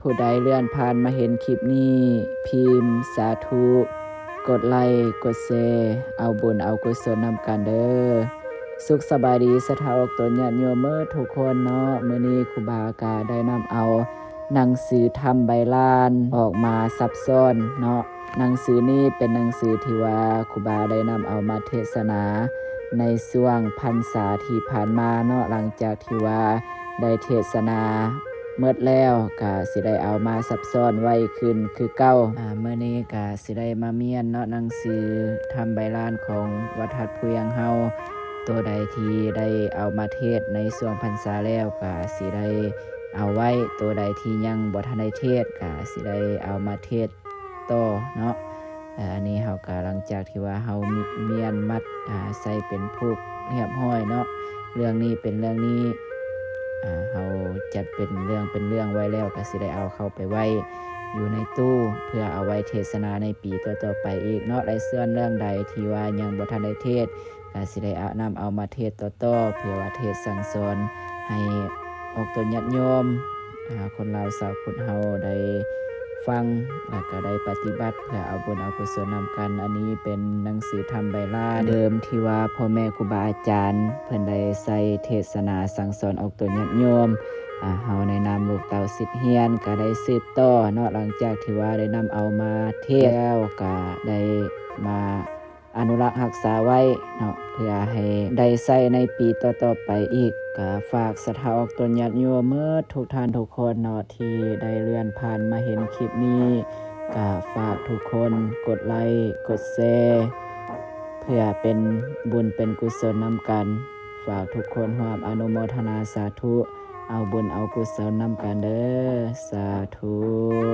ຜູ້ໃດເລື່ອນຜ່ານມາເຫັນຄລິບນີ້ ພິມສາທຸ ກົດໄລ ກົດແຊ ເອົາບຸນເອົາກຸສົນນຳກັນເດີ. ສຸກສະບາຍດີສັດທາອອກຕົນຍາດໂຍມເໝິດທຸກຄົນເນາະ. ມື້ນີ້ຄູບາກະໄດ້ນຳເອົາໜັງສືທຳໃບລານອອກມາສັບຊ້ອນເນາະ. ໜັງສືນີ້ເປັນໜັງສືທີ່ວ່າຄູບາໄດ້ນຳເອົາມາເທດສະໜາໃນຊ່ວງພັນສາທີ່ຜ່ານມາເນາະ. ຫຼັງຈາກທີ່ວ່າໄດ້ເທດສະໜາ ໝົດແລ້ວ ກະຊິໄດ້ເອົາມາສັບຊ້ອນໄວ້ຄືນຄືເກົ່າ. ອາ ມື້ນີ້ກະຊິໄດ້ມາມ້ຽນເນາະ ໜັງສືທຳໃບລານຂອງວັດທັດພູວຽງເຮົາ. ໂຕໃດທີ່ໄດ້ເອົາມາເທດໃນຊ່ວງພັນສາແລ້ວ ກະຊິໄດ້ເອົາໄວ້, ໂຕໃດທີ່ຍັງບໍ່ທັນໄດ້ເທດ ກະຊິໄດ້ເອົາມາເທດຕໍ່ເນາະ. ອາ ອັນນີ້ເຮົາກະ ຫຼັງຈາກທີ່ວ່າເຮົາມ້ຽນມັດ ອາ ໃສ່ເປັນຜູກຮຽບຮ້ອຍເນາະ, ເລື່ອງນີ້ເປັນເລື່ອງນີ້ ອາ ເຮົາຈັດເປັນເລື່ອງເປັນເລື່ອງໄວ້ແລ້ວ ກະຊິໄດ້ເອົາເຂົ້າໄປໄວ້ຢູ່ໃນຕູ້ ເພື່ອເອົາໄວ້ເທດສະໜາໃນປີຕໍ່ໆໄປອີກເນາະ. ແລະ ສ່ວນເລື່ອງໃດທີ່ວ່າຍັງບໍ່ທັນໄດ້ເທດ ກະຊິໄດ້ເອົາ ນຳເອົາມາເທດຕໍ່ໆ ເພື່ອວ່າເທດສັ່ງສອນໃຫ້ອອກຕົນຍາດໂຍມ ອາ ຄົນລາວຊາວພຸດເຮົາໄດ້ຟັງ ແລ້ວກະໄດ້ປະຕິບັດ ເພື່ອເອົາບຸນເອົາກຸສົນນຳກັນ. ອັນນີ້ເປັນໜັງສືທຳໃບລານເດີມທີ່ວ່າພໍ່ແມ່ຄູບາອາຈານເພິ່ນໄດ້ໃສ່ເທດສະໜາສັ່ງສອນອອກຕົນຍາດໂຍມ. ອາ ເຮົາໃນນາມລູກເຕົ້າສິດຮຽນກະໄດ້ສືບຕໍ່ເນາະ. ຫຼັງຈາກທີ່ວ່າໄດ້ນຳເອົາມາເທດແລ້ວ ກະໄດ້ມາ ອະນຸລັກຮັກສາໄວ້ເນາະ ເພື່ອໃຫ້ໄດ້ໃຊ້ໃນປີຕໍ່ໆໄປອີກ. ກະຝາກສັດທາອອກຕົນຍາດໂຍມເໝິດທຸກທ່ານທຸກຄົນເນາະ ທີ່ໄດ້ເລື່ອນຜ່ານມາເຫັນຄລິບນີ້ ກະຝາກທຸກຄົນກົດໄລ ກົດແຊ ເພື່ອເປັນບຸນເປັນກຸສົນນຳກັນ. ຝາກທຸກຄົນຮ່ວມອະນຸໂມທະນາສາທຸ ເອົາບຸນເອົາກຸສົນນຳກັນເດີ. ສາທຸ.